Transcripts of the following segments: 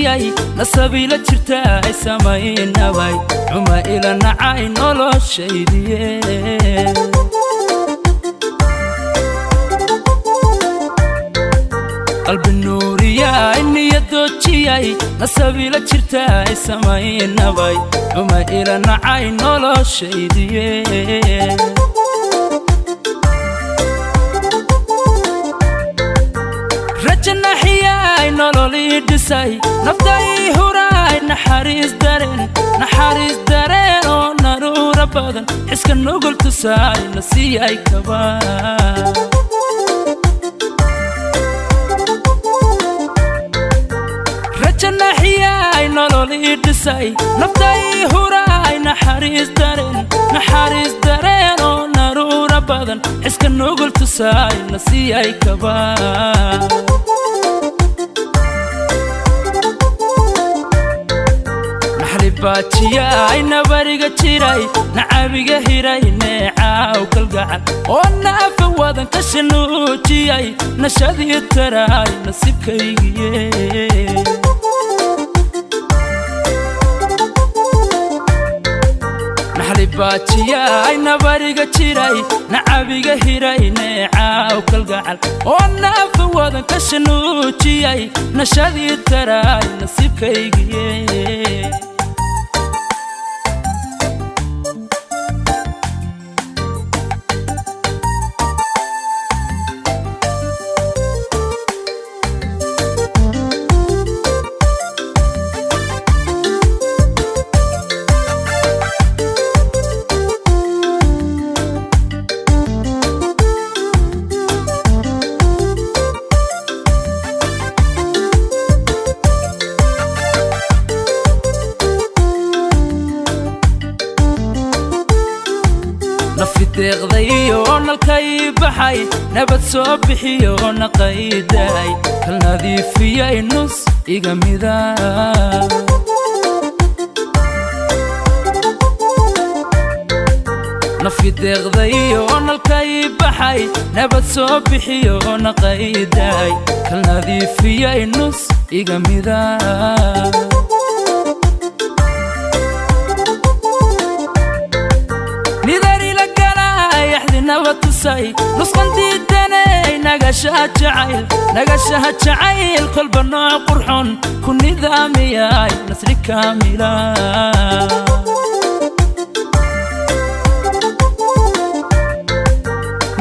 Doojiyay nasabiila jirta ay samaynabay xuma ila nacay noloshaydiye. Qalbi nuuriyay niyadoojiyay nasabiila jirta ay samaynabay xuma ila nacay noloshaydiye. Rajanaxiyay nololii dhisay naftai huraay naxariis dareen, naxariis dareen oo naruura badan xiska nugul tusaay nasiiyay kaba. Rajanaxiyay nololii dhisay naftai huraay naxariis dareen, naxariis dareen oo naruura badan xiska nugul tusaay nasiiyay kaba. Baajiyay nabariga jiray nacabiga hiray neecaaw kalgacal oo naafa wadan ka shanuujiyay nashadii taraay nasiibkaygiye. Baajiyay nabariga jiray nacabiga hiray neecaaw kalgacal oo naafa wadan ka shanuujiyay nashadii taraay nasiibkaygiye. Nafi deeqday oo nalkay baxay nabad soo bixiyo naqaydaay kal nadiifiyay nus iga mida. Nafi deeqday oo nalkay baxay nabad soo bixiyo naqaydaay kal nadiifiyay nus iga mida. Nusqan diidanay nagashaha jacayl, nagashaha jacayl kolba nooc qurxoon ku nidaamiyay nasri kaamila.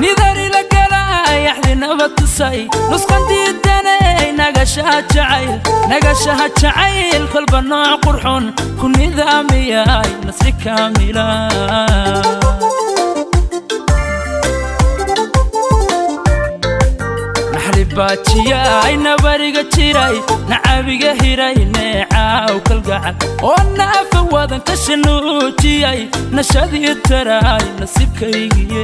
Nidari la galay axdi nabad tusay nusqan diidanay nagashaha jacayl, nagashaha jacayl kolba nooc qurxoon ku nidaamiyay nasri kaamila. Baajiyay nabariga jiray nacabiga hiray neecaaw kalgacal oo naafa wadan ka shanuujiyay nashadii taraay nasiibkaygiye.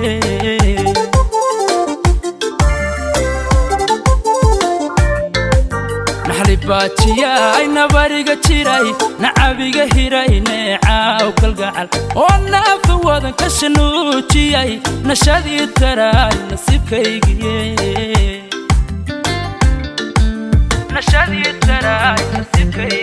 Baajiyay nabariga jiray nacabiga hiray neecaaw kalgacal oo naafa wadan ka shanuujiyay nashadii taraay nasiibkaygiye. Nashadii taraay nasiibkaygiye.